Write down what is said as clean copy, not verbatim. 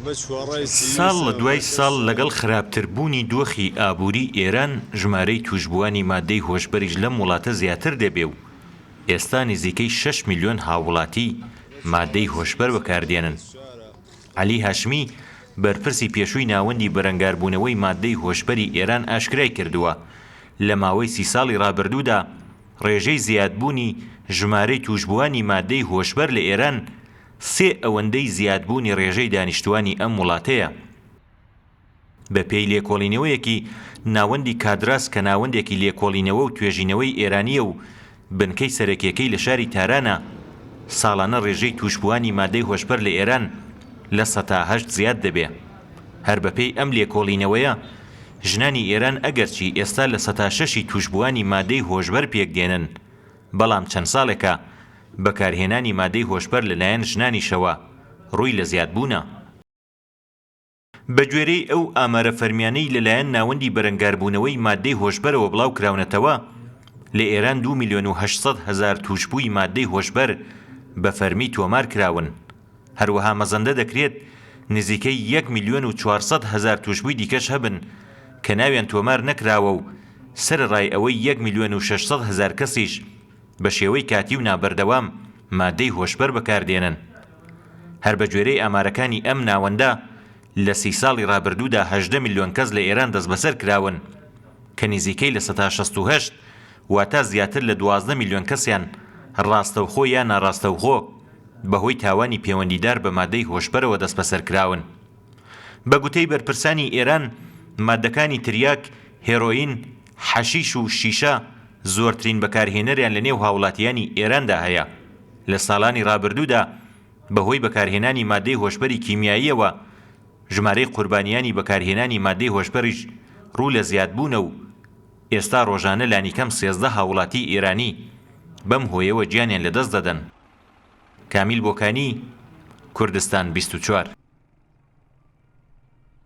ساڵ لە دوای ساڵ لەگەڵ خراپتربوونی دۆخی ئابووری ئێران، ژمارەی تووشبووانی ماددەی هۆشبەریش لەم وڵاتە زیاتر دەبێ و ئێستا نزیکەی شەش میلیۆن هاووڵاتی ماددەی هۆشبەر بەکاردێنن. عەلی هاشمی، بەرپرسی پێشووی ناوەندی بەرەنگاربوونەوەی ماددەی هۆشبەری ئێران ئاشکرای کردووە، لە ماوەی سی ساڵی ڕابردوودا ڕێژەی زیادبوونی ژمارەی تووشبووانی ماددەی هۆشبەر لە ئێران سێ ئەوەندەی زیادبوونی ڕێژەی دانیشتووانی ئەم وڵاتەیە. بەپێی لێکۆڵینەوەیەکی ناوەندی کادراس کە ناوەندێکی لێکۆڵینەوە و توێژینەوەی ئێرانییە و بنکەی سەرەکیەکەی لە شاری تارانە، ساڵانە ڕێژەی تووشبووانی مادەی هۆشبەر لە ئێران 8% زیاد دەبێ. هەر بەپێی ئەم لێکۆڵینەوەیە، ژنانی ئێران ئەگەرچی ئێستا 6%ی تووشبووانی مادەی هۆشبەر پێکدێنن، بەڵام چەند ساڵێکە بەکارهێنانی مادەی هۆشبەر لەلایەن ژنانیشەوە ڕووی لە زیادبوونە. بەگوێرەی ئەو ئامارە فەرمیانەی لەلایەن ناوەندی بەرەنگاربوونەوەی ماددەی هۆشبەرەوە بڵاوکراونەتەوە، لە ئێران دوو ملیۆن و 800 هەزار تووشبووی ماددەی هۆشبەر بە فەرمی تۆمارکراون. هەروەها مەزەندە دەکرێت نزیکەی یەک ملیۆن و 400 هەزار تووشبووی دیکەش هەبن کە ناویان تۆمار نەکراوە و سەرەڕای ئەوەی یەک ملیۆن و 600 هەزار کەسیش بە شێوەی کاتی و نابەردەوام ماددەی هۆشبەر بەکاردێنن. هەر بەگوێرەی ئامارەکانی ئەم ناوەندە، لە سی ساڵی ڕابردوودا 18 ملیۆن کەس لە ئێران دەستبەسەر کراون کە نزیکەی 68% واتە زیاتر لە 12 ملیۆن کەسیان ڕاستەوخۆ یا ناڕاستەوخۆ بەهۆی تاوانی پێوەندیدار بە مادەی هۆشبەرەوە دەستبەسەر کراون. بە گوتەی بەرپرسانی ئێران، ماددەکانی تریاک، هێرۆئین، حەشیش و شیشە زۆرترین بەکارهێنەریان لە نێو هاوڵاتییانی ئێراندا هەیە. لە ساڵانی ڕابردوودا بەهۆی بەکارهێنانی ماددەی هۆشبەری کیمیاییەوە ژمارەی قوربانیانی بەکارهێنانی ماددەی هۆشبەریش ڕوو لە زیادبوونە و ئێستا ڕۆژانە لانیکەم 13 هاوڵاتیی ئێرانی بەم هۆیەوە گیانیان لەدەست دەدەن. کامیل بۆکانی، کوردستان 24.